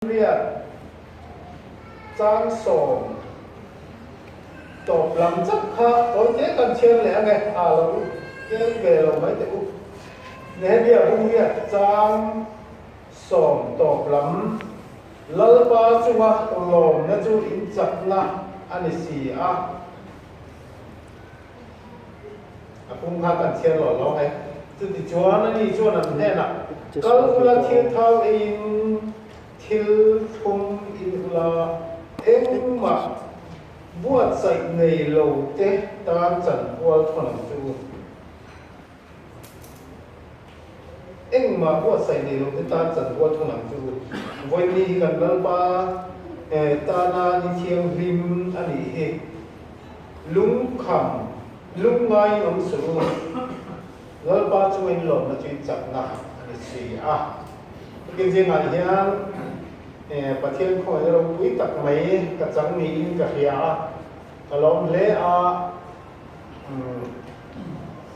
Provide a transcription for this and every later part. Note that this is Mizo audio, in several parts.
Riat chang sawm tawp lam chauh kha tawite kan chhiar leh ange, a lo keng ve lo mai teh u. Nehemia bung riat chang sawm tawp lam Lalpa chunga lawmna chu in chakna a ni si a. A pum kha kan chhiar lo lawng e. Chutichuan ani chuan an hnenah, Kal ula thil thau eiin thil thlum in ula, engmah buatsaih nei lo te tan chanpual thawn ang chu u. Engmah buatsaih nei lo te tan chanpual thawn ang chu u. Vawiin hi kan Lalpa tana ni thianghlim a nih hi. Lungkham, lungngai awm suh u. Lalpa chu in lawmna chu in chakna a ni si a. Tukin zingah hian Pathian khawngaihna ropui tak mai ka chang niin ka hria a, ka lawm hle a.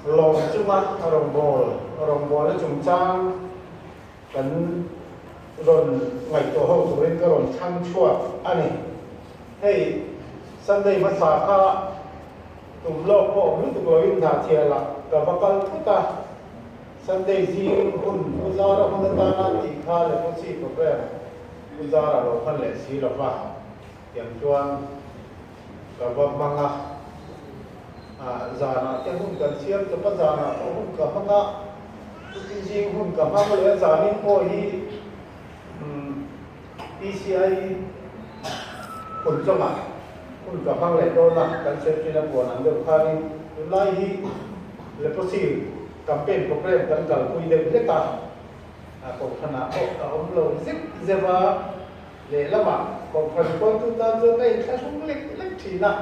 Lawm chunga rawngbâwl, rawngbâwlna chungchang kan rawn ngaihtuah ho turin ka rawn thlang chhuak a ni. Hei Sunday hmasa kha tum lawk pawh awm lutuk loin Hnahthialah ka va kal thut a, Sunday zing hun Puzara hun atana tih kha leprosy program Puzara lo hman leh si lo va, tiang chuan ka va hmang a. Zanah te hun kan siam chawp a, zanah pawh hun ka hmang a, chuti zing hun ka hmang leh a, zanin pawh hi PCI hun chawngah hun ka hmang leh dawn a, kan sawi thin a puan ang deuh khanin tunlai hi leprosy campaign program kan kalpui deuh hlek a, kohhranah pawh ka awm lo zeuh zeuh a, lehlamah kohhran hruaitu tan chuan ka inthlahrung lek lek thin a.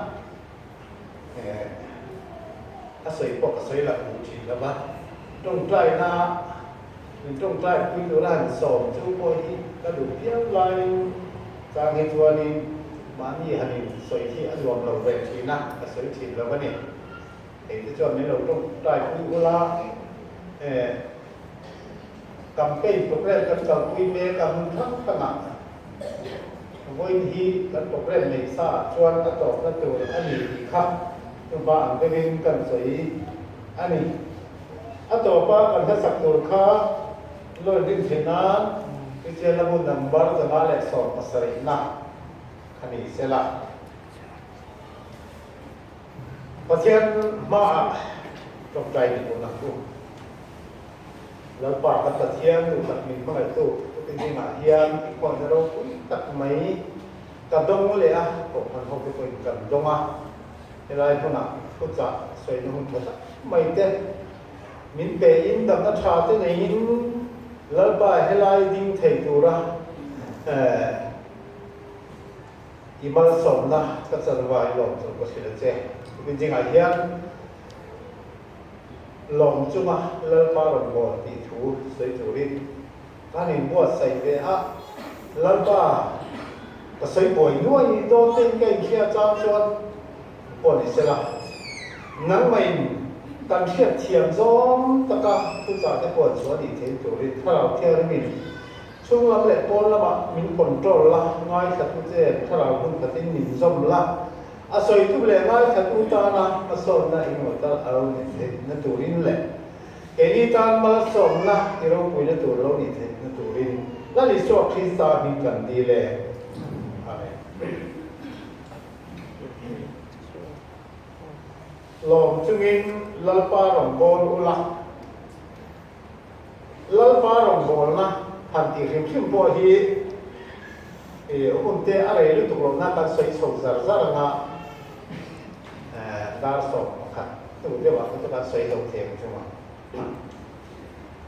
A sawi pawh ka sawi lah duh thin lo va, tawngtaina min tawngtai pui tura han sawm chu pawh hi ka duh viau laiin chang hi chuanin mahni han in sawi hi a nuam lo ve thin a, ka sawi thin lo a ni. Hei te chuan min lo tawngtai pui ula, campaign program kan kalpui mek a hmun hrang hrangah. Vawiin hi kan program nei sa ah chuan a tawpna tur a ni tih kha hnuhma ang deuhin kan sawi a ni. A tawpa kan hlasak tur kha loan rin theih nan Kristian lamu number 570 na kha ni sela. Pathian hmaah tawngtai ni pawh nak u. Lalpa kan Pathian duhtak min hmangaihtu chuti zingah hian i khawnna ropui tak mai ka dawng leh a, kohhran ho te pawhin kan dawng a, helai hmunah thuchah sawina hun tha tak mai te min pe in damna tha te neiin Lalpa helai ding thei tura i malsawmna ka chanvai lawm chu ka hrilh a che. Tukin zingah hian Lawm chunga Lalpa rawn bawl tih thu sawi turin kan inbuatsaih ve a, Lalpa ka sawi buai nuai dawn tein ka inhria chang chuan pawh ni sela, nangmahin kan hriat thiam zawng taka thuchah te pawh chu a nih theih turin Thlarau Thianghlimin chhung lam leh pawn lamah min control la, ngaithla tu che Thlarau hmun khatin min zawm la. A sawitu leh ngaithatu tana hmasawnna engemaw tal a lo nih theihna turin leh keini tan malsawmna i ropuina tur lo nih theihna turin Lal Isua Krista hming kan dil e. Amen. Lawm chungin Lalpa rawngbâwl ula, Lalpa rawngbâwlna han tih hrim hrim pawh hi hun te a rei lutuk lohna kan sawi chho zar zar anga dar 11 hnu deuhah te chu kan sawi zo thei ang chunga.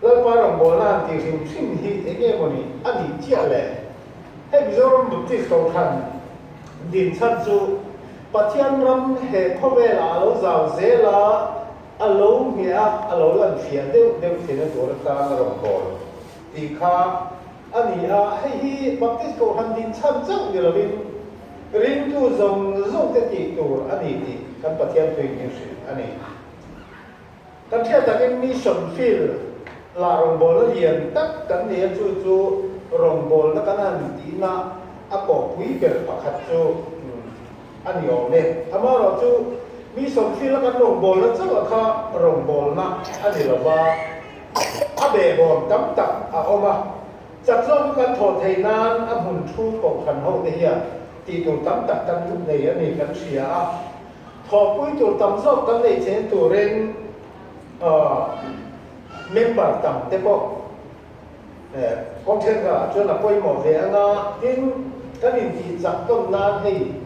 Lalpa rawngbâwlna han tih hrim hrim hi eng nge mawni a nih chiah le? Hei Mizoram Baptist Kohhran din chhan chu Pathian ram he khawvelah a lo zau zel a, A lo hmiah a, a lo lan fiah deuh deuh theihna tur atan a rawn bawl tih kha a ni a. Hei hi Baptist Kohhran din chhan chauh ni lovin ringtu zawng zawng te tih tur a ni tih kan Pathian thuin min hrilh a ni. Kan hriat takin mission field lah rawngbawlna lian tak kan nei a, chu chu rawngbawlna kan han tihna a kawhpui ber pakhat chu a ni awm e. Amaherawhchu, mi sawmthil a kan rawngbawlna chauh a kha rawngbawlna a ni lo va, a behbawm tam tak a awm a. Chak zawk kan thawh theih nan a hmun thu kohhran ho te hian tih tur tam tak kan nei a ni kan hria a. Thawhpui tur tam zawk kan neih chen turin member tam te pawh kawng thenkhatah chuan a pawimawh ve anga tin kan intih chak tawn nan hei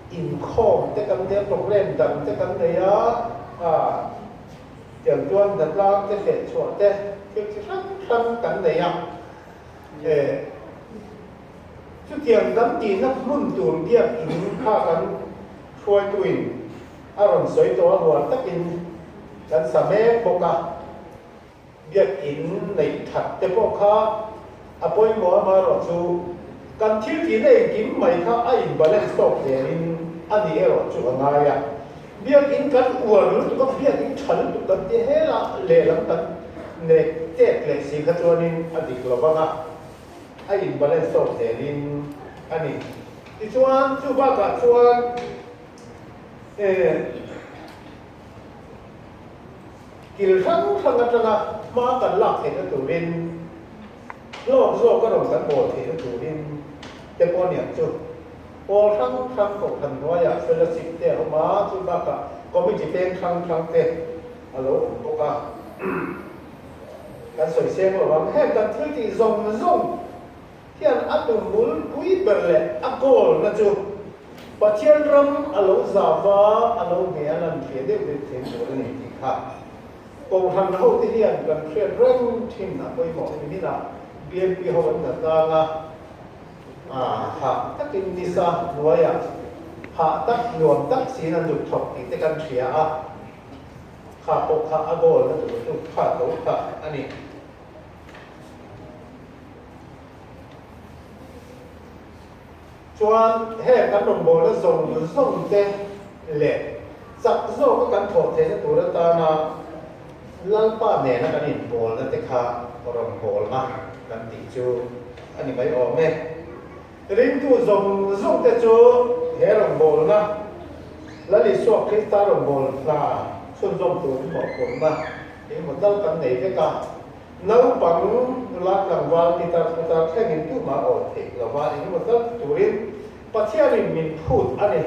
inkhawm te kan nei a, program dang te kan nei a, tiang chuan hnatlang te feh chhuah te thil chi hrang hrang kan nei a. Chutiang kan tihna hmun tur biak in kha kan hruaituin a rawn sawi tawh a huar takin kan sa mek bawk a. Biak in neih that te pawh kha a pawimawh amaherawh chu kan thil tihna engkim mai kha a in balance tawk zelin a ni erawh chu a ngai a. Biak in kan uar lutuk a, biak in tha lutuk kan ti hel a, lehlam kan nek tek leh si kha chuanin a dik lo vang a. A in balance tawk zelin a ni. Tichuan chu bakah chuan eh kil hrang hrang atanga hma kan lak theihna turin hlawk zawk a rawn kan bawl theihna turin te pawh aniang chu pawl hrang hrang kohhran hnuaiah fellowship te a awm a, chu bakah committee peng hrang hrang te a lo awm bawk a. Kan sawi seng lo ang, heng kan thil tih zawng zawng hian a tum bulpui ber leh a goal na chu Pathian ram a lo zau va, a lo hne a lan thliah deuh deuh thei tur a ni tih kha Kohhran ho te hian kan hriat reng thin a pawimawh ni minah BMP ho an la tlang a, hah takin nisa hnuaiah hah tak nuam tak siin an zuk thawk tih te kan hria a. Kha pawh kha a goal na tur chu kha tho kha a ni. Chuan heng kan rawngbawlna zawng zawng te leh chak zawka kan thawh theihna tur atana Lalpa nena kan inpawlna te kha rawngbawlna kan tih chu a ni mai awm e. Ringtu zawng zawng te chu he rawngbawlna, Lal Isua Krista rawngbâwl hna chhunzawm turin mawhphurhna engemaw tal kan nei vek a. Naupang, nula tlangval, pitar putar thlengin tumah awl theih lova engemaw tal ti turin Pathianin min phut a ni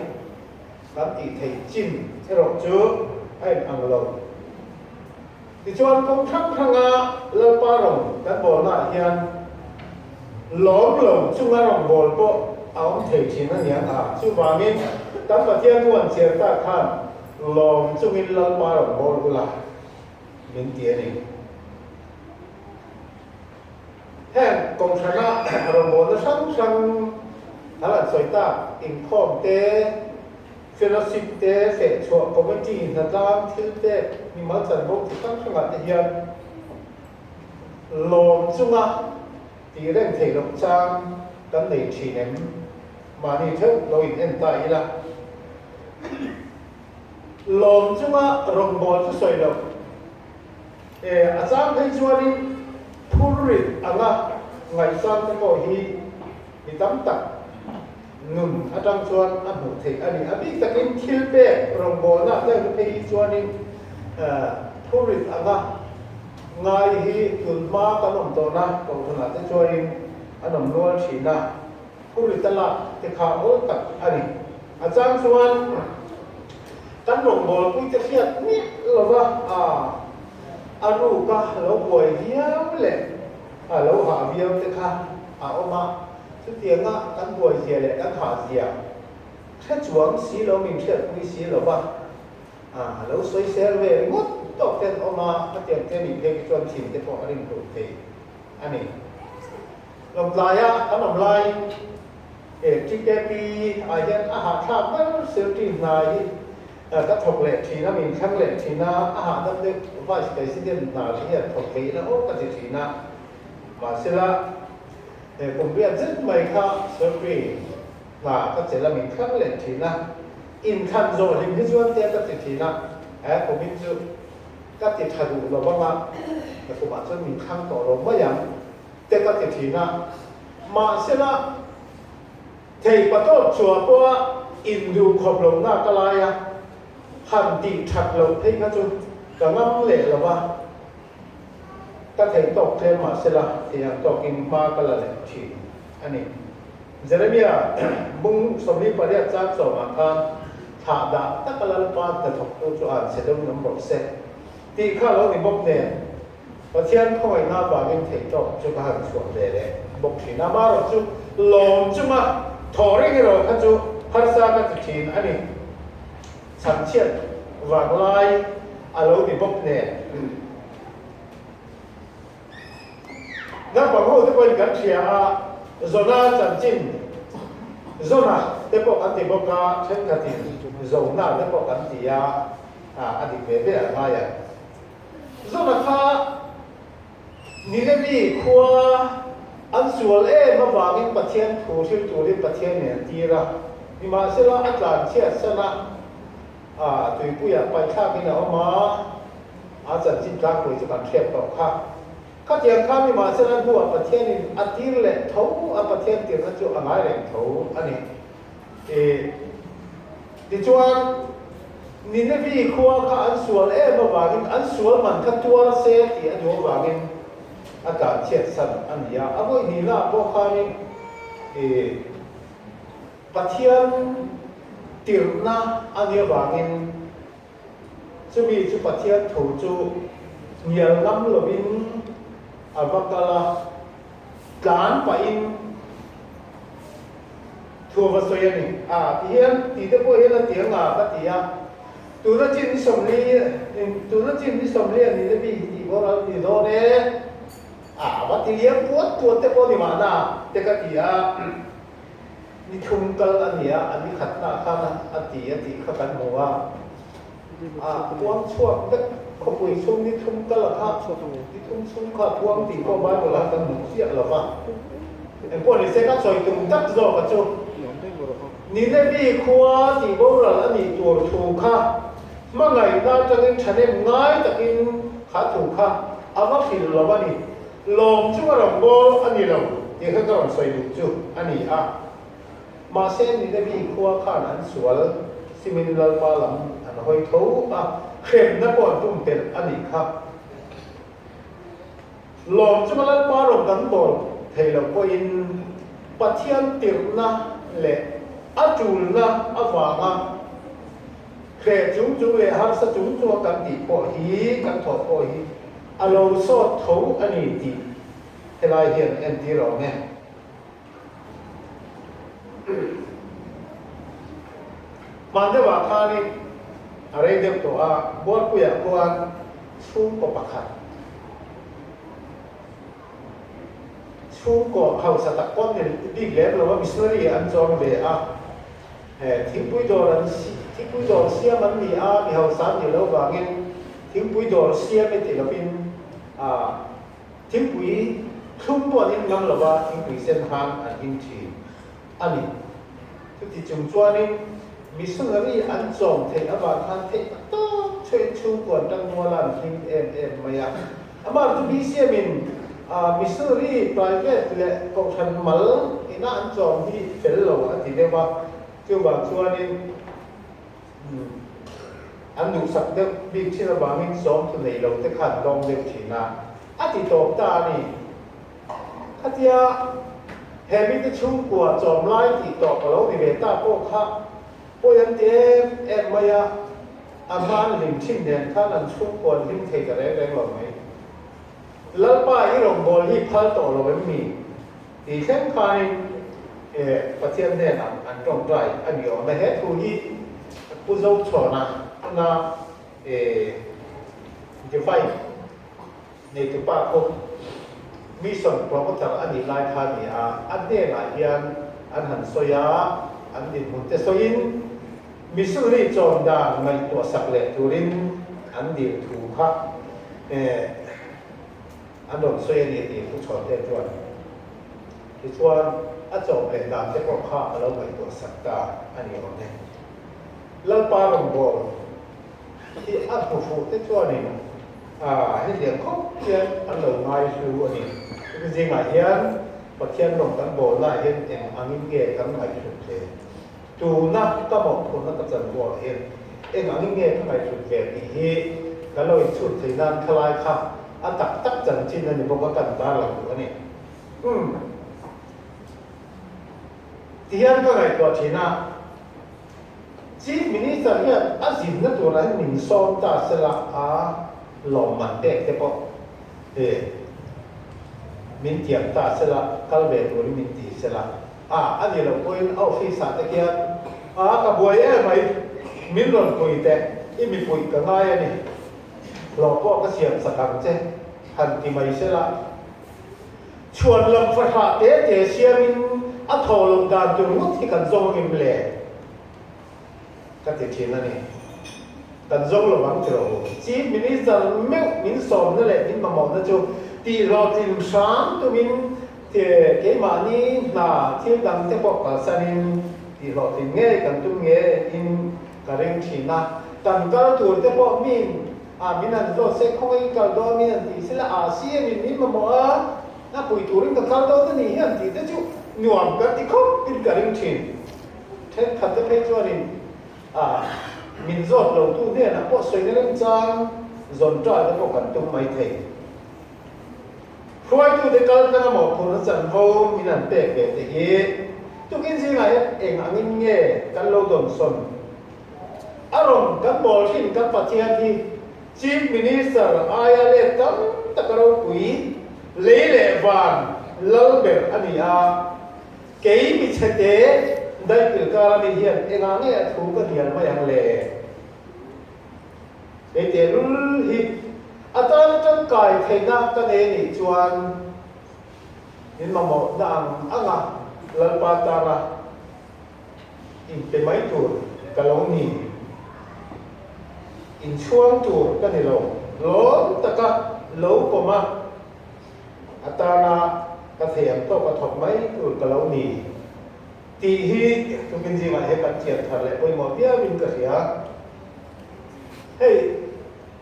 kan tih theih chin erawh chu a inang lo. Tichuan kawng hrang hranga Lalpa rawn kan bawlnaah hian lawm lo chunga rawn bawl pawh a awm thei thin a niang a, chuvangin kan Pathian huan chhiar tak khan lawm chungin Lalpa rawn bawl ula min ti a ni. Heng kawnghrana rawngbawlna hrang hrang an han sawi tak, inkhawm te, fellowship te, fehchhuah committee, hnatlang thil pek, mimal chanvo chi hrang hrangah te hian lawm chunga tih reng theih loh chang kan nei thin em? Mahni theuh lo in en ta ila. Lawm chunga rawngbâwl chu sawi loh. E, a chang phei chuanin phurrit anga ngaihsang te pawh hi mi tam tak nun atang chuan a hmuh theih a ni. A bik takin thil pek rawngbawlna te phei hi chuanin phurrit anga ngai hi tun hma kan awm tawhna kohhranah te chuanin an awm nual thin a, phurrit a lak te kha awl tak a ni. A chang chuan kan rawngbawlpui te hriat miah lova a ruk a lo buai viau leh a lo hah viau te kha a awm a, chutianga kan buai zia leh kan hah zia hre chuang si lo min hriatpui si lova a lo sawi sel ve ringawt tawk te an awm a, khatiang te nih phei khi chuan thin te pawh a rinhluk thei a ni. Lawmtlaia kan awm laiin He TKP ah hian a hahthlak ber Secretary hna hi ka thawk leh thin a, min thlang leh thin a, a hahdam deuh Vice President hna te hian thawk thei ila aw ka ti thin a. Mahsela he kum riat zet mai kha Secretary hna ka chelh a, min thlang leh thin a, inthlan zawh hlim hi chuan te ka ti thin a, he kumin chu ka ti tha duh lo vang a, ka kumah chuan min thlang tawh lo mai ang te ka ti thin a. Mahsela, thei patawp chhuah pawha induh khawp lohna ka lai a, han tih that loh phei kha chu ka ngam leh lo va, ka thei tawk tlem mahsela thei ang tawkin hma ka la leh thin a ni. Jeremia bung 48 chang sawmah khan thlah dah taka Lalpa hnathawktu chu an chhe deuh ngam rawh se tih kha lo ni bawk nen Pathian khawngaihna avangin theihtawk chu ka han chhuah ve leh bawk thin a, amaherawhchu lawm chunga thaw reng erawh kha chu harsa ka ti thin a ni. Chhamchhiat vanglai a lo ni bawk nen. Naupang ho te pawhin kan hria a, Zona chanchin, Zona te pawh kan ti bawk a, thenkhatin Zona te pawh kan ti a, a dik ve ve a ngai ang. Zona kha Nineveh khua an sual em avangin Pathian thu hril turin Pathian nen a tir a, nimahsela a tlanchhiat san a, a tuipuiah paithlakin a awm a, a chanchin tlangpui chu kan hriat tawh kha. Khatiang kha nimahsela hnuah Pathianin a tir leh tho a, Pathian tirna chu a ngai reng tho a ni. E Tichuan, Ninevi khua kha an sual em avangin an sual man kha tuar se tih a duh avangin a tlanchhiat san a ni a. A vawi hnihnaah pawh khanin e Pathian tirhna a nih avangin chumi chu Pathian thu chu hnial ngam lovin a va kal a, tlan pahin Thu va sawi a ni. A ti hian ti te pawh hian a ti anga ka ti a, tuna chin ni 40, tuna chin ni 40 a ni le mi hi tih bawr a ni dawn e, a va ti liam puat puat te pawh ni mahna te ka ti a, ni thum kal a ni a, a ni khatna khan a ti a tih kha kan hmu a, a puang chhuak vek khawpui chhung ni thum kal a kha, ni thum chhung kha a puang tih pawh Bible ah kan hmu chiah lo va. Engpawh ni se ka sawi tum tak zawk a chu. Ninevi khua tih boral a nih tur thu kha hmangaihna atangin thahnem ngai takin kha thu kha a va hrilh lo a ni. Lawm chu a rawn bawl a ni lo tih kha ka rawn sawi duh chu a ni a. Mahse Ninevi khua khan an sual simin Lalpa lam an hawi tho a, hremna pawh an pumpelh a nih kha. Lawm chunga Lalpa rawn kan bawl thei loh pawhin Pathian tirhna leh a tulna avanga hreh chung chung leh harsa chung chunga kan tih pawh hi, kan thawh pawh hi a lo sawt tho a ni tih helai hian entir a awm e. Hman deuhah khanin a rei deuh tawh a, Bualpuiah khuan chhungkaw pakhat, chhungkaw hausa tak pawh ni bik lem lo a, missionary an chawm ve a, thingpui dawr an thingpui dawr siam an ni a, mi hausa an nih loh vangin thingpui dawr siam e ti lovin Thingpui thlum pawh an in ngam lo va, thingpui sen han an in thin a ni. Chuti chung chuanin missionary an chawm theih avang khan theih tak tak chhuahin chhungkua an tang mual a, an hlim em em mai a. Amah chu BCM in missionary private leh kohhran mal ina an chawm hi fel lo a ti deuh a, chuvang chuanin, An duhsak deuh bik thin avangin sawmthu nei lo te kha an lawm deuh thin a, a ti tawp ta a ni. Khatia he mite chhungkua chawm lai tih tawp a lo ni ve ta pawh kha pawi an ti em em mai a, a hma an hlim thin nen khan an chhungkua an hlim thei ta reng reng lo mai. Lalpa i rawngbâwl hi phal tawh lo em ni? Tih thleng khanin Pathian hnenah an tawngtai a ni awm e. He thu hi Pu Zochhawna tuna Divine neitupa khu Mission Promoter a nih lai kha a ni a, a hnenah hian an han sawi a, an dinhmun te sawiin Missionary chawm dan ngaihtuah sak leh turin an dil thu kha An rawn sawi a ni tih Pu Chhuante chuan tichuan a chawm leh dan te pawh kha a lo ngaihtuah sak ta a ni awm e. Lalpa rawnbawl hi a hmu fuh te chuanin a hetiang khawp hian an lo ngai hlu a ni. Chumi zingah hian. Pathian rawng kan bawlnaah hian eng angin nge kan ngaihhlut ve? Tuna ka mawhphurhna ka chanvuah hian eng angin nge ka ngaihhlut ve tih hi kan lo inchhut thei nan khalai kha a tak tak chanchin a ni bawk a, kan tarlang duh a ni. Umm. Tihian ka ngaihtuah thin a, Chief Minister hian a zinna turah hian min sawm ta sela a lawmman pek te pawh e min tiam ta sela, kal ve turin min ti sela a, a ni loh pawhin a office ah te khian a ka buai em mai, min rawn pui teh, i mipui ka ngai a ni, hlawh pawh ka siam sak ang che han ti mai sela. Chhuan lam fahrah te te siamin a thaw loh dan tur ngawt hi kan zawng angem le? Ka ti thin a ni. Kan zawng lo ang ti rawh u. Chief Minister meuh min sawmna leh min mamawhna chu tihhlawhtlin hram tumin keimahni hna thil dang te pawh kalsanin tihhlawhtlin ngei kan tum ngeiin ka ring thin a. Kan kal tur te pawh min A, min han zawt se, khawngaih kal dawn min han tih sela, a CM in min mamawh a, a pui turin ka kal dawn a nih hi han tih te chu nuam ka ti khawp in ka ring thin. Thenkhat te phei chuanin a, min zawt lo tu hnenah pawh sawina remchang zawn ṭai te pawh kan tum mai thei. Hruaitute kal tlang a mawhphurhna chanvo min han pek ve te hi tukin zingah hian eng angin nge kan lo dawnsawn? A rawn kan bawl thin kan Pathian hi Chief Minister aia let tam tak a ropui, lei leh van lal ber a ni a. Kei mi chhete daihpil kar a mi hian engah nge a thu ka hnial mai ang le? Kei tehlul hi a tan tangkai theihna ka nei a nih chuan min mamawhna ang anga Lalpa tana Inpe mai tur ka lo ni. Inchhuang tur ka ni lo. Lawm taka lo pawm a, a tana ka thei ang tawk a thawk mai tur ka lo ni tih hi tukin zingah hian kan chian thar leh pawimawh viauin ka hria. Hei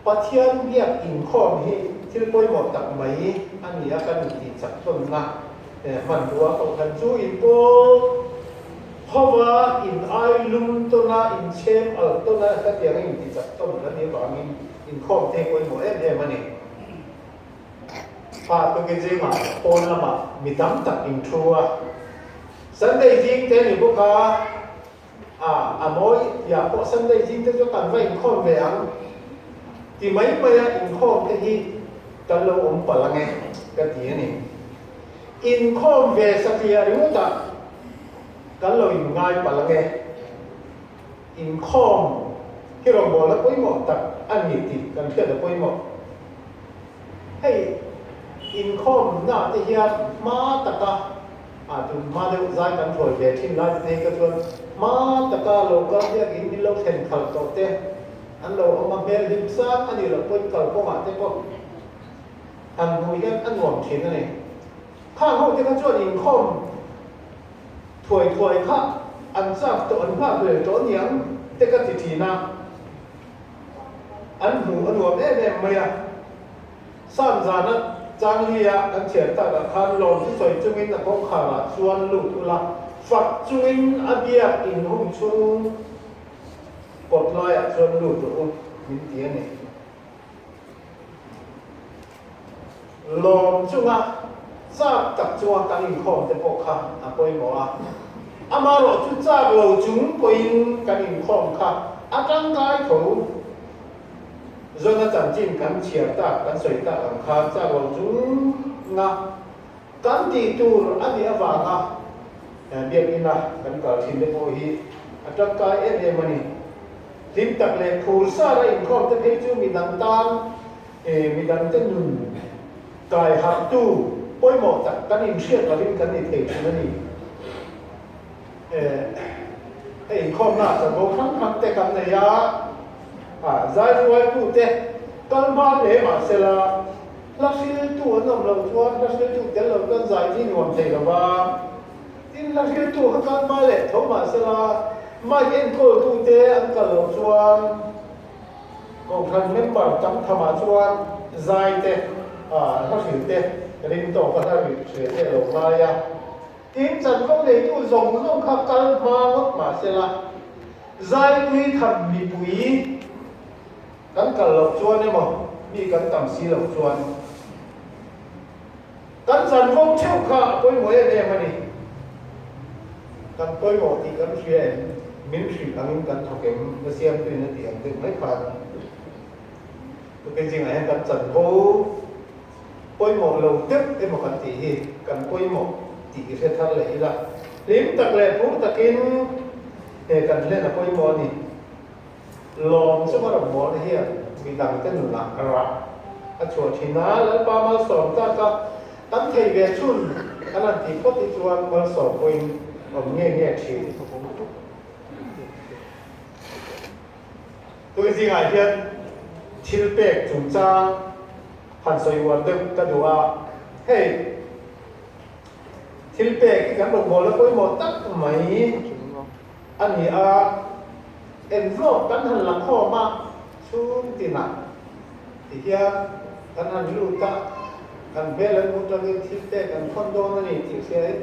Pathian biak inkhawm hi thil pawimawh tak mai a ni a, kan intihchak tawnna hmanrua kohhran chu inpawl hova in ai lum tawn a, inchhem al tawn a, hetiang a intihchak tawn kan nih avangin inkhawm te hi pawimawh em em a ni. Kha tukin zingah pawn lamah mi tam tak inthu a, Sunday zing te a ni bawk a, A, a mawi tia pawh Sunday zing te chu kan va inkhawm ve ang ti mai mai a, inkhawm te hi kan lo awm palh ange ka ti a ni. Inkhawm ve satliah ringawt ah kan lo inngai palh ange. Inkhawm hi rawngbawlna pawimawh tak a ni tih kan hriat a pawimawh. Hei inkhawmna te hian hma taka a tun hma deuh zai kan hruai ve thin lai te phei kha chuan hma taka lo kal biakin min lo thlen khalh tawh te an lo awm a, hmel hlim sang a nih loh pawhin kalkawngah te pawh han hmuh hian a nuam thin a ni. Khang ho te kha chuan inkhawm thuai thuai kha an chak tawh an nghak lel tawh aniang te ka ti thin a. An hmuh a nuam em em mai a. Sam zana Changlia kan chhiar takah khan lawm chu sawi chungin a kawngkharah chuan lut ula, fak chungin a biak inhung chhung kawt laiah chuan lut rawh u, min ti a ni. Lawm chunga chak tak chunga kan inkhawm te pawh kha a pawimawh a, amaherawh chu chak lo chung pawhin kan inkhawm kha a tangkai tho. Zawna chanchin kan chhiar tak, kan sawi tak ang khan chak lo chunga kan tih tur a nih avanga biakina kan kal thin te pawh hi a tangkai em em a ni. Hlim tak leh phur sar a inkhawm te phei chu midang tan midang te nun kai harh tu pawimawh tak kan inhriat lovin kan ni thei thin a ni. Hei inkhawmna ah chanvo hrang hrang te kan nei a, zai ruaitu te kal hma hle mahsela hla hriltu an awm loh chuan hla hriltu tel lo chuan zai hi nuam thei lo va. Tin, hla hriltu kha kal hma leh tho mahsela mic enkawltute an kal loh chuan Kohhran member tam thamah chuan zai te, hla hril te ring tawk a hla rih hre te a lo ngai a. Tin, chanvo neitu zawng zawng kha kal hma ngawt mah sela, zaipui tham mipui kan kal loh chuan emaw mi kan tam si loh chuan kan chanvo theuh kha a pawimawh em em a ni. Kan pawimawh tih kan hria em? Min hrilh angin kan thawk em? Na siamtuin a tih ang deuh mai khan. Tukin zingah hian kan chanvo pawimawh lo deuh emaw kan tih hi kan pawimawh tih i hre thar leh ila, hlim tak leh phur takin he kan hlen a pawimawh a ni. Lawm chunga rawn mawl hian midangte nunah rah a chhuah thin a, Lalpa malsawm tak a kan thei ve chhun kan han tih phawt hi chuan malsawm pawhin awm nge nge thin. Tui zingah hian thil pek chungchang han sawi uar deuh ka duh a, hei thil pek hi kan rawngbawlna pawimawh tak mai a ni a, envelope kan han la khawm a, chhung tinah ti hian kan han lut a, kan hmel an hmuh tangin thil pek an khawn dawn a ni tih hriain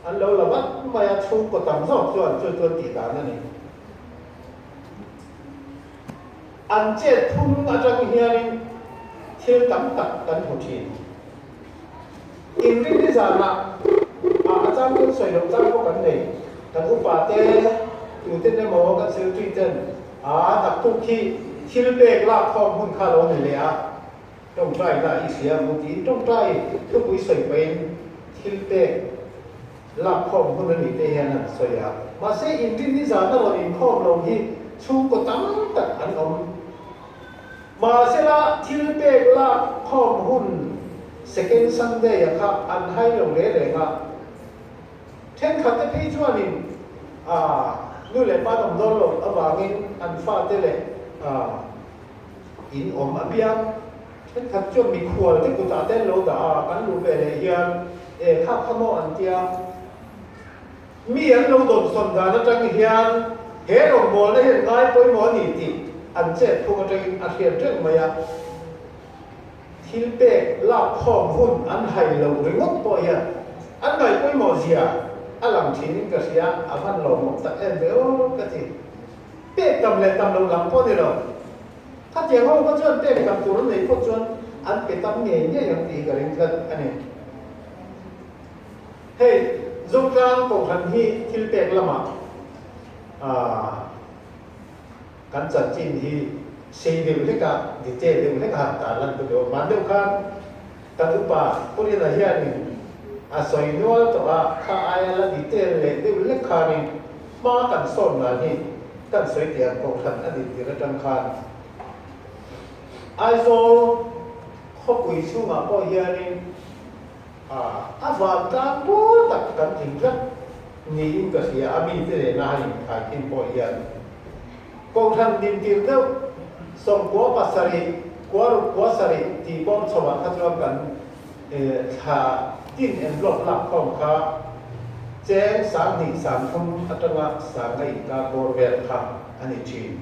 an lo la vat mai a, chhungkaw tam zawk chuan chu chuan tih dan a ni. An chet phung atang hianin thil tam tak kan hmu thin. Inrinni zanah ah a chang kan sawi loh chang pawh kan nei. Kan upa te, tuten emaw kan secretary ten a naktuk hi thil pek lak khawm hun kha lo ni leh a, tawngtai na i hria ang u tiin tawngtai thupui sawi pahin thil pek Lakkhawm hun a nih te hian an sawi a. Mahse, inrinni zana rawn inkhawm lo hi chhungkaw tam tak an awm. Mahsela, thil pek lakkhawm hun Second Sunday-a kha an hai lo reng reng a. Thenkhat te phei chuanin nu leh pa an awm dawn loh avangin an fate leh in awm apiang. Thenkhat chuan mikhual te kutah te an lo dah a, kan luh ve leh hian e kha kha maw an tia. Mi an lo dawnsawn dan atang hian he rawngbawlna hian ngai pawimawh a ni tih an chet phung atangin a hriat reng mai a. Thil pek lak khawm hun an hai lo ringawt pawh hian an ngai pawimawh zia a lang thinin ka hria, a van lawmawm tak em ve aw ka ti. Pek tam leh tam loh lam pawh a ni lo. Khatiang ho kha chuan pek tam tur an neih phawt chuan an pe tam ngei ngei ang tih ka ring tlat a ni. Hei Zotlang Kohhran hi thil pek lamah kan chanchin hi sei deuh hlek a, detail deuh hlek a han tar lan ka duh a. Hman deuh khan kan upa Purina hianin a sawi nual tawh a, kha aia la detail leh deuh hlek khanin hma kan sawn dan hi Kan sawi tih ang Kohhran a din tir atang khan Aizawl khawpui chhungah pawh hianin a vantlang pawl tak kan tling tlat niin ka hria a, mite nena han inkhaikin pawh hian Kohhran din tir deuh 97 67 tih bawm chhoah kha chuan kan thla tin envelope lak khawm kha cheng 2030 atanga sanga inkar bawr vel kha a ni thin.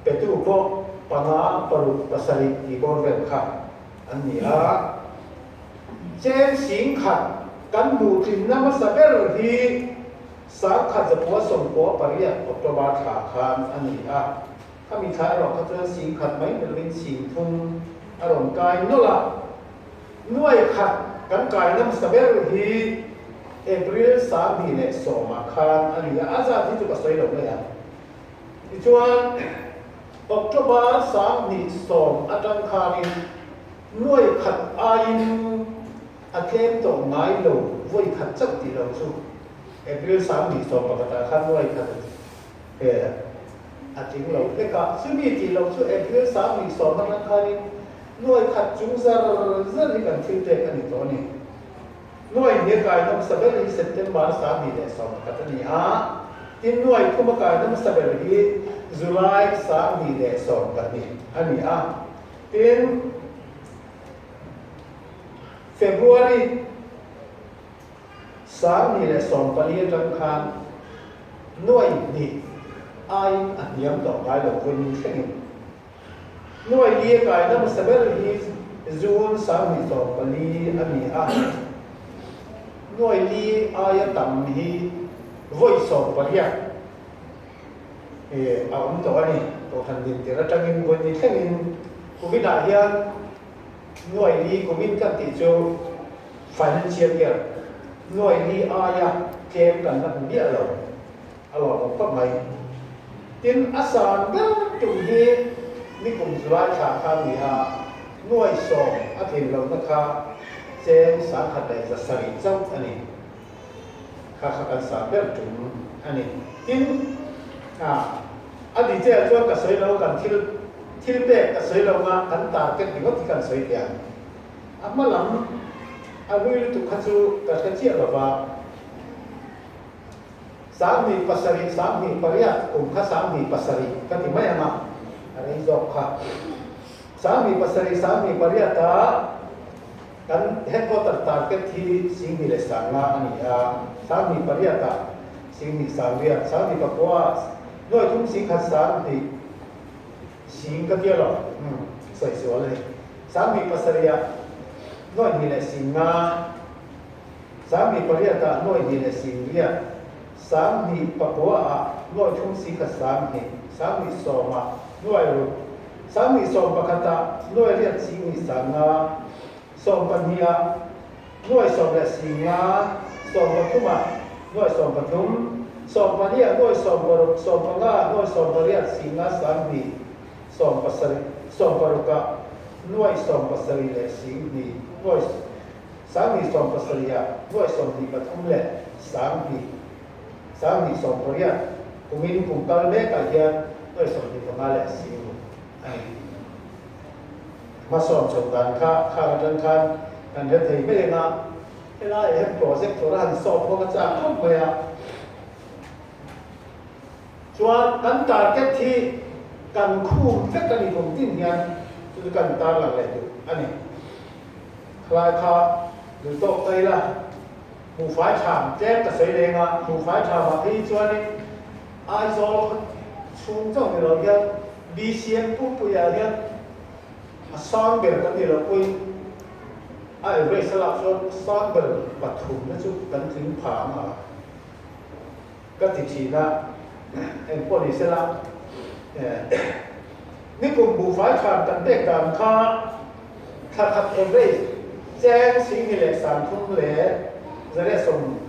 Petu pawh panga, paruk, pasarih tih bawr vel kha an ni a. Cheng 10,000 kan hmuh tlinna hmasa ber hi 1998 October thla khan a ni a. Khami thla erawh kha chuan 10,000 mai ni lovin 30,000 a rawn kai nawlh a. Nuai khat kan kai nasa ber hi April 2010 ah khan a ni a, a zat hi chu ka sawi lo mai ang. Tichuan, October 2010 atang khanin nuai khat aiin a tlem tawh ngai lo, vawi khat chauh tih lo chu April 2011 ah khan nuai khat a tling lo hlek a, chumi tih loh chu April 2010 atang khanin nuai khat chung zar zar hi kan thil pek a ni tawh a ni. Nuai hnih a kai hmasa ber hi September 2011 a ni a, tin nuai thum a kai hmasa ber hi July 2012 a ni a, tin February 2014 atang khan nuai hnih aiin a hniam tawh ngai lo vawiin thlengin. Nuai li a kaina hmasa ber hi June 2014 a ni a, nuai li aia tam hi vawi 18 a awm tawh a ni. Kohhran dintir atangin vawi ni thlengin kuminah hian nuai li kumin kan tih chu financial year nuai li aia tlem kan la hmu miah lo a lawmawm khawp mai. Tin, a san ber tum hi nikum July thla kha a ni a, nuai 10 a tlin lohna kha cheng 1170 chauh a ni. Kha kha kan san ber tum a ni. Tin, a detail chuan ka sawi lo, kan thil thil pek ka sawi lo nga, kan target ringawt hi kan sawi teh ang. A hma lam a hlui lutuk kha chu ka hre chiah lo va. 27, 28, kum kha 27 ka ti mai ang a, a rei zawk kha. 27, 28 a kan headquarter target hi 10,500 a ni a, 28 ah 10,900, 29 ah nuai thum 10,1 20 sing ka tia lo, umm sawi sual a ni. 27 ah nuai hnih leh 50. 28 ah nuai hnih leh 80, 29 ah nuai thum 10,1 20, 20 ah nuai ruk, 2011 ah nuai riat 10,500, 12 ah nuai 10 leh 50, 13 ah nuai 13, 14 ah nuai 16, 15 ah nuai 18 50 20, 17, 16 ah nuai 17 leh 20, nuai 2017 ah nuai 23 leh 20, 2018 kumin kum kal mekah hian nuai 25 leh 60 a ni. Hmasawn chho dan kha khang atang khan kan hre thei mai ang a, helaiah hian project tur a han sawt bawk a chak khawp mai a. Chuan kan target hi kan khum vek a ni kum tin hian chu chu kan tarlang leh duh a ni. Khalai kha duh tawk ta ila, hmuhfai tham tlem ka sawi leng a, hmuhfai thamah phei chuanin Aizawl khaw chhung chauh ni lo hian BCM pumpuiah hian a sang ber kan ni lo pawhin a average a lak chuan sang ber pathumna chu kan tling pha ang a ka ti thin a, engpawh ni sela nikum buhfai than kan pek dan kha thla khat average cheng 10,000 leh 30 leh 196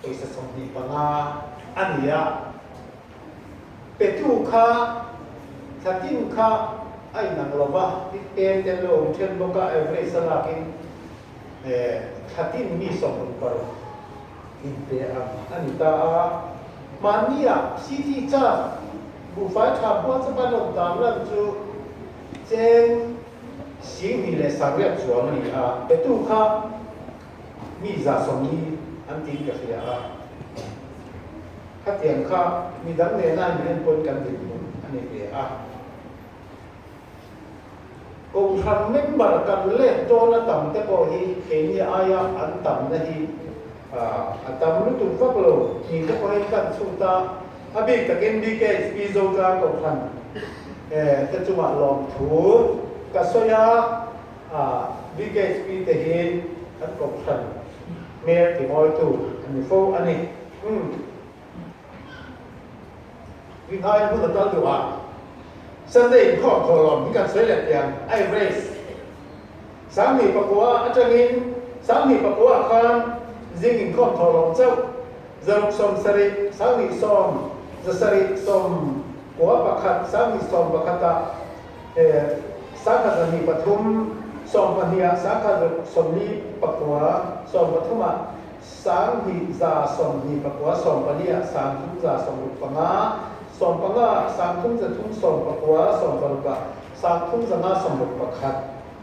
pawisa 25 a ni a, petu kha thla tin kha a inang lo va, pen te an lo awm then bawk a, average a lakin thla tin mi 66 inpe ang a ni ta a. Mahnia city charge buhfai tha hma chu ban awm dan lan chu cheng 10,000 leh 800 chuang a ni a, petu kha mi 140 an tiin ka hria a, khatiang kha midang nena in enkawl kan dinhmun a ni ve a. Kohhran member kan let dawn a tam te pawh hi keini aia an tamna hi a tam lutuk vak lo ni te pawhin kan chhut a, a bik takin BKHP Zotlang Kohhran te chungah lawmthu ka sawi a, BKHP te hi kan kohhran hmel timawitu an ni fo a ni. Ringhai hmun a kal duh a, Sunday inkhawm thawhlawm hi kan sawi leh tiang a average 29 atangin 29 khan zing inkhawm thawhlawm chauh 670, 20 700 91, 2011 ah 1203, 12 ah 149, 13 ah 2129, 14 ah 3165, 15 ah 3319, 16 ah 3561, 17 ah khan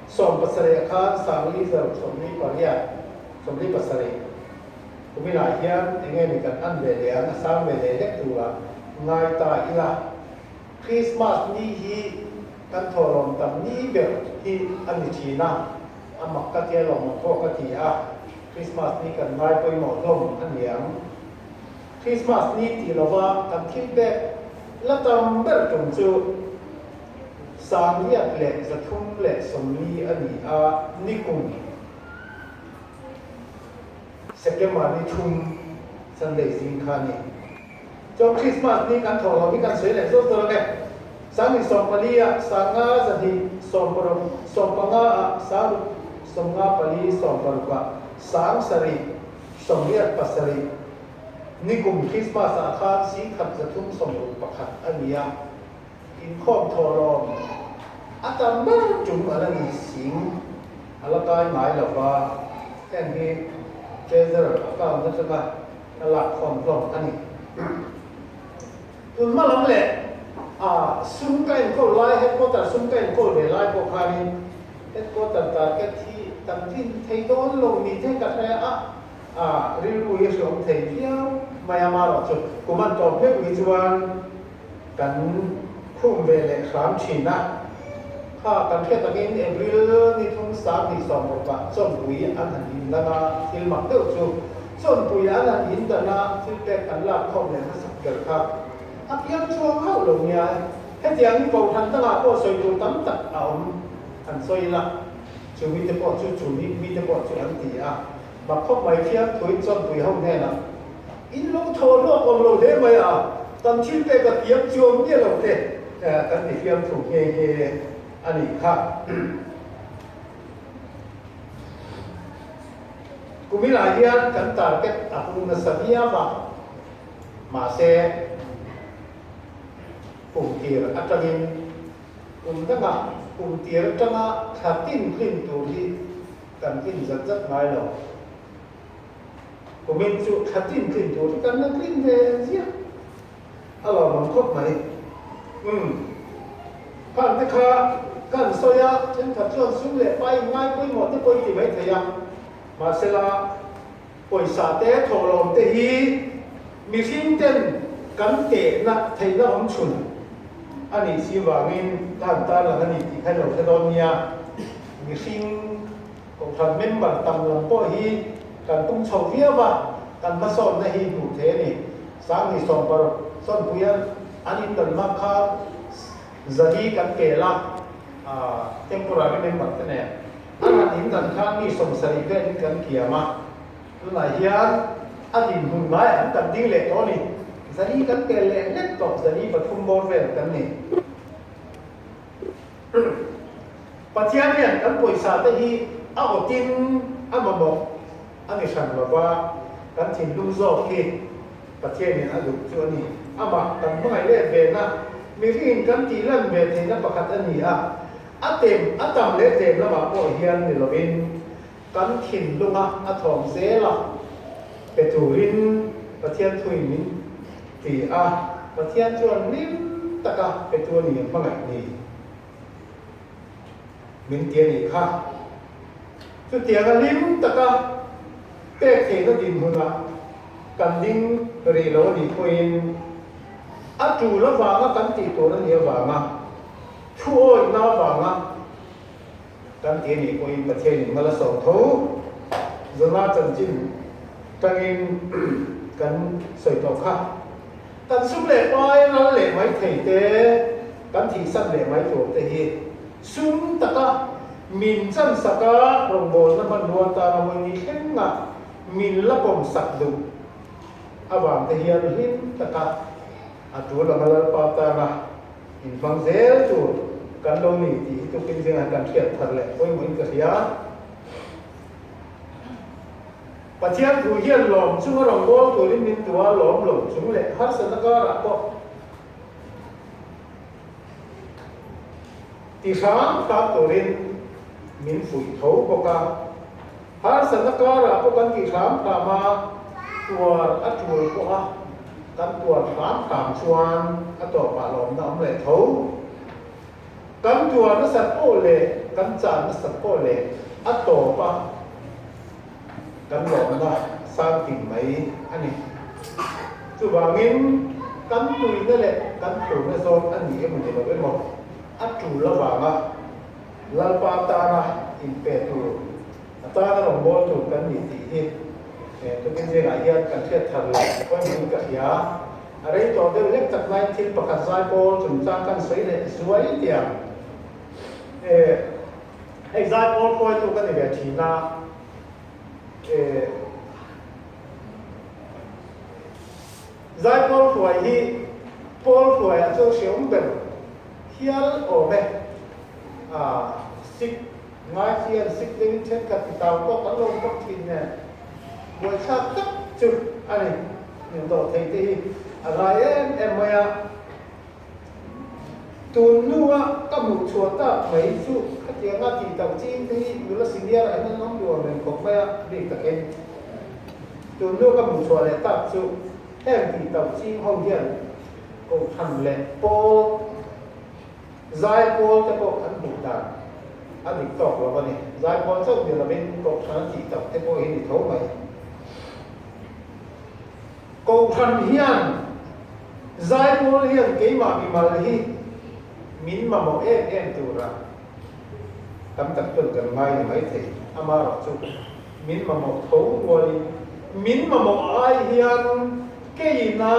4648, 47. Kuminah hian eng nge ni kan an ve leh ang, a sang ve leh hlek turah ngai ta ila. Krismas ni hi kan thawhlawm tam ni ber hi a ni thin a, a mak ka tia lawm ang pawh ka ti a. Krismas ni kan ngai pawimawh hlawm a ni ang. Krismas ni tih lova kan thil pek la tam ber tum chu. 8340 a ni a, nikum September ni thum Sunday zing kha a ni. Chuan Christmas ni kan thawh lo hi kan sawi leh zawk zawk ang e. 2014 ah 5160 15 ah 654 16 ah 787 nikum Christmas ah khan 1361 a ni a, inkhawm thawhlawm a tam ber tum a la ni sing a la kai ngai lo va, heng hi Treasurer account atanga ka lak khawm hlawm a ni. Tun hma lam leh a sum ka enkawl lai, headquarter sum ka enkawl ve lai pawh khanin headquarter target hi kan tlin thei dawn lo ni te ka hre a, a rilru hi a hreawm thei viau mai a, marawh chu kum an tawp meuh hi chuan kan khum ve leh hram thin a. Kha kan hriat takin April ni thum 2016 ah chawnpui an han indan a, thil mak deuh chu chawnpui an han indan a, thil pek an lak khawm leh hmasak ber kha a piang chuang hauh lo nia. Hetiang hi Kohhran dangah pawh sawi tur tam tak a awm han sawi ila, chu mite pawh chu chu mite pawh chu an ti a, mak khawp mai thiam thuin chawnpui ho hnenah In lo thaw hlawk awm lo hle mai a, kan thil pek a piang chuang miah lo te kan ti fiam thu nghe nghe a nih kha. Kumilah hian kan target a hung nasa viau a, mahse kum tir atangin kum dangah kum tir atanga thla tin tlin tur hi kan tlin zat zat ngai lo. Kumin chu thla tin tlin tur hi kan la tlin ve ziah a lawmawm khawp mai. Umm. Khang te kha kan sawi a, thenkhat chuan sum leh pai ngai pawimawh te pawh i ti mai thei a, mahsela pawisa te thawhlawm te hi mihring ten kan tehna theihna awm chhun a nih si vangin ka han tarlang a ni tih kha i lo hre dawn nia. Mihring. Kohhran member tam lam pawh hi kan pung chho viau a, kan hmasawnna hi hmuh theih a ni. 2016 Chawnpuia an indan mak kha zali kan pel a, temporary member te nen an han indan khan mi 70 velin kan kiam a, tunah hian a dinhmun ngaiah an kan ding leh tawh a ni. Zali kan pel leh hlek tawh, zali pathum bawr vel kan ni. Pathian hian kan pawisa te hi a awtin a mamawh a ni hran lo va, kan thinlung zawk hi Pathianin a duh chu a ni. Amah kan hmangaih let ve na, mihringin kan tih lan ve theihna pakhat a ni a, a tem a tam leh tlem lamah pawh hian ni lovin kan thinlunga a thawm zel a pe turin Pathian thuin min ti a, Pathian chuan hlim taka petu a ni ang hmangaih ni min ti a nih kha. Chutianga hlim taka pek theihna dinhmunah kan ding rih lo a nih pawhin a tul avanga kan tih tur a nih avanga thu awihna avanga Kan ti a nih pawhin Pathianin mal a sawm tho. Zona chanchin tangin kan sawi tawh kha. Kan sum leh pai ral leh mai thei te, kan thihsan leh mai tur te hi sum taka min chan saka rawngbawlna hmanrua tana vawi ni thlenga min la pawm sak duh avang te hian hlim taka a tul anga Lalpa tana Inhmang zel tur kan lo ni tih hi tukin zingah kan hriat thar leh pawimawhin ka hria. Pathian thu hian lawm chunga rawngbâwl turin min tu a, lawm lo chung leh harsatna karah pawh ti hram hram turin min fuih tho bawk a. Harsatna karah pawh kan tih hram hram a, tuar a tul pawh a, kan tuar hram hram chuan a tawpah lawmna awm leh tho. Kan tuar nasat pawh leh kan chan nasat pawh leh a tawp a kan lawmna sang ting mai a ni. Chuvangin kan tuina leh kan phurna zawn a ni emaw ni lo emaw a tul avanga Lalpa tana inpe tur, a tana rawngbâwl tur kan ni tih hi tukin zingah hian kan hriat thar leh pawimawhin ka hria. A rei tawh deuh hlek tak laiin thil pakhat zaipawl chungchang kan sawi leh zuai tiang. Hei zaipawl hruaitu ka ni ve thin a, zaipawl hruai hi pawl hruaiah chuan hreawm ber hial awm e. Sik ngai chi an sik deuhin thenkhat ti tau pawh kan lo bawk thin nen buaithlak tak chu a ni. Min dawh thei te hi a ngai em em mai a. Tun hnua ka hmuh chhuah tak mai chu khatianga tih tauh ching te hi nula senior ah hian an awm duh reng khawp mai a, bik takin tun hnua ka hmuh chhuah leh tak chu heng tih tauh ching ho hian kohhran leh pawl zai pawl te pawh an hmuh dan a dik tawk lo a ni. Zai pawl chauh ni lovin kohhran a tih tauh te pawh hi ni tho mai. Kohhran hian Zaipawl hian keimah mimal hi min mamawh em em tura tam tak chuan kan ngai ni maithei. Amaherawhchu min mamawh tho rualin min mamawh ai hian keina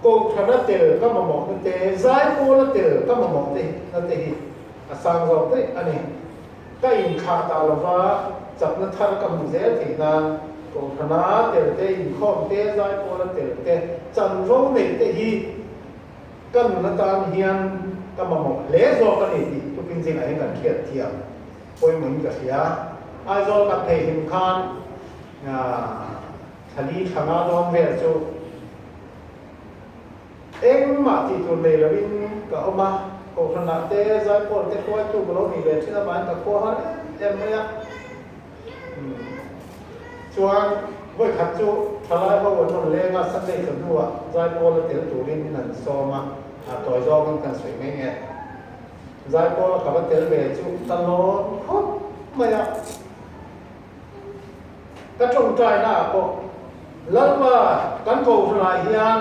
Kohhrana tel ka mamawhna te, Zaipawla tel ka mamawh te na te hi a sang zawk daih a ni. Ka inthlah ta lova, chakna thar ka hmu zel theih nan Kohhrana tel te, inkhawm te, zaipawla tel te, chanvo neih te hi ka nun atan hian ka mamawh hle zawk a ni tih tukin zingah hian kan hriat thiam pawimawhin ka hria. Aizawl kan thei hlim khan thlali thlanga dawn vel chu Engmah tih tur nei loin ka awm a, Kohhranah te, Zaipawl te hruaitu ka lo nih ve thin avangin ka khua har em em mai a. Chuan vawikhat chu thalai ho an rawn leng a, Sunday chawhnuah Zaipawl a tel turin min han sawm a, a tawi zawngin kan sawi mai nge. Zaipawl a ka va tel ve chu ka lawn khawp mai a. Ka tawngtaina ah pawh Lalpa kan Kohhranah hian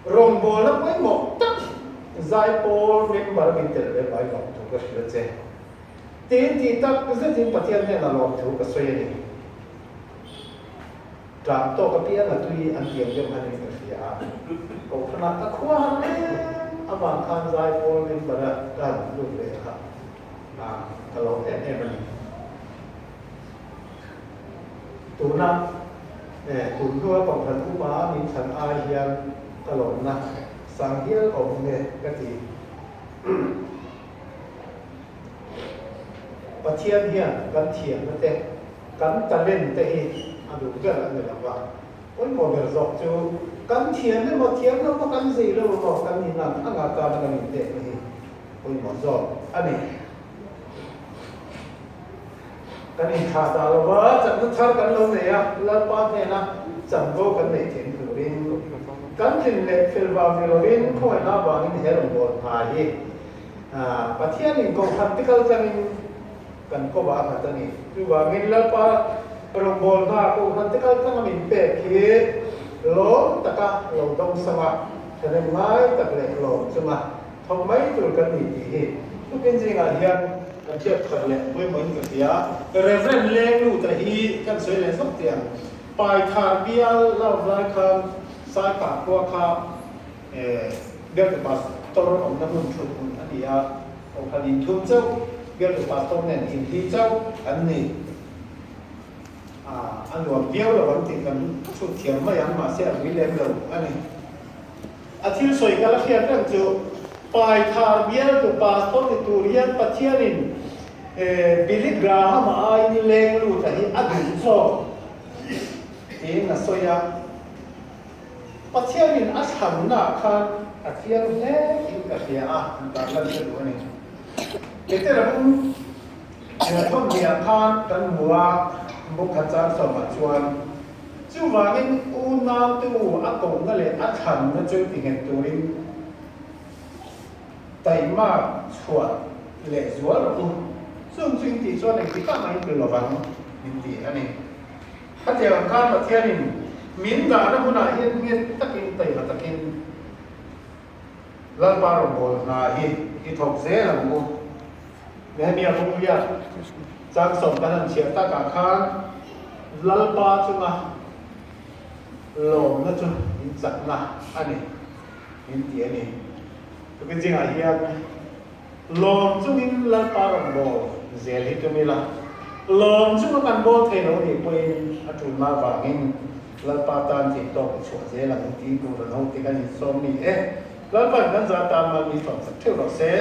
rawngbawlna pawimawh tak Zaipawl member min tel ve mai lawm thu ka hrilh a che. Tiin tih tak zetin Pathian hnenah lawm thu ka sawi a ni. Tlan tawk apiang a tui an tiang deuh hanin ka hria a. Kohhranah ka khua han em avang khan Zaipawl member a ka han lut ve kha. A ka lawm em em a ni. Tuna tun hnua Kohhran Upa min thlan ai hian ka lawmna sang hial awm nge ka ti. Pathian hian kan thiamna te, kan talent te hi a duh ber a ni lo va. Pawimawh ber zawk chu kan thiam emaw thiam lo emaw kan zei lo emaw kan inang anga tana kan inpekna hi pawimawh zawk a ni. Kan inthlah dah lo va, chakna thar kan lo nei a, Lalpa hnena chanvo kan neih theih turin kan tlin leh fel vang ni lovin khawngaihna avangin he rawnbawl hna hi Pathianin Kohhran te kal tlangin kan kawmah a nghat a ni. Chuvangin Lalpa rawnbawl hna Kohhran te kal tlanga min pek hi lawm taka lo dawngsang a, thahnem ngai tak leh lawm chunga Thawk mai tur kan ni tih hi tukin zingah hian kan hriat khat leh pawimawhin ka hria. Reverend Lengluta hi kan sawi leh zawk teh ang. Paithar bial love lai khan Saipah khua kha bialtu pastor awmna hmun thut hmun a ni a, Kohhran inthum chauh bialtu pastor nen inhli chauh an ni. A nuam viau lo ang tih kan chhut thiam mai ang, mahse a rui lem lo a ni. A thil sawi ka la hriat reng chu, Paithar bialtu pastor ni tur hian Pathianin Billy Graham-a aiin leng lut a hi a duh zawk tiin a sawi a. Pathianin a thlannaah khan a chiang hle in ka hria a, an tarlan ka duh a ni. Petera bung thawmhniah khan kan hmu a, bung khat chang sawmah chuan, Chuvangin unautu a kohna leh a thlanna chu ti nghet turin taihmak chhuah leh zual rawh u. Chung chu in tih chuan engtikah mah in tlu lovang min ti a ni. Khatiang ang khan Pathianin min dahna hunah hian nghet takin taima takin Lalpa rawnbawl hna hi i thawk zel ang u. Nehemia Bungria chang sawm kan han chhiah takah khan Lalpa chunga lawmna chu in chakna a ni, min ti a ni. Tukin zingah hian. Lawm chungin Lalpa rawn bawl zel hi tum ila, lawm chunga kan bawl thei lo nih pawhin a tulna avangin Lalpa tan thei tawk i chhuah zel ang tih tur an ho te kan insawm ni e. Lalpa'n kan zah tan mal mi sawmsak theuh rawh se.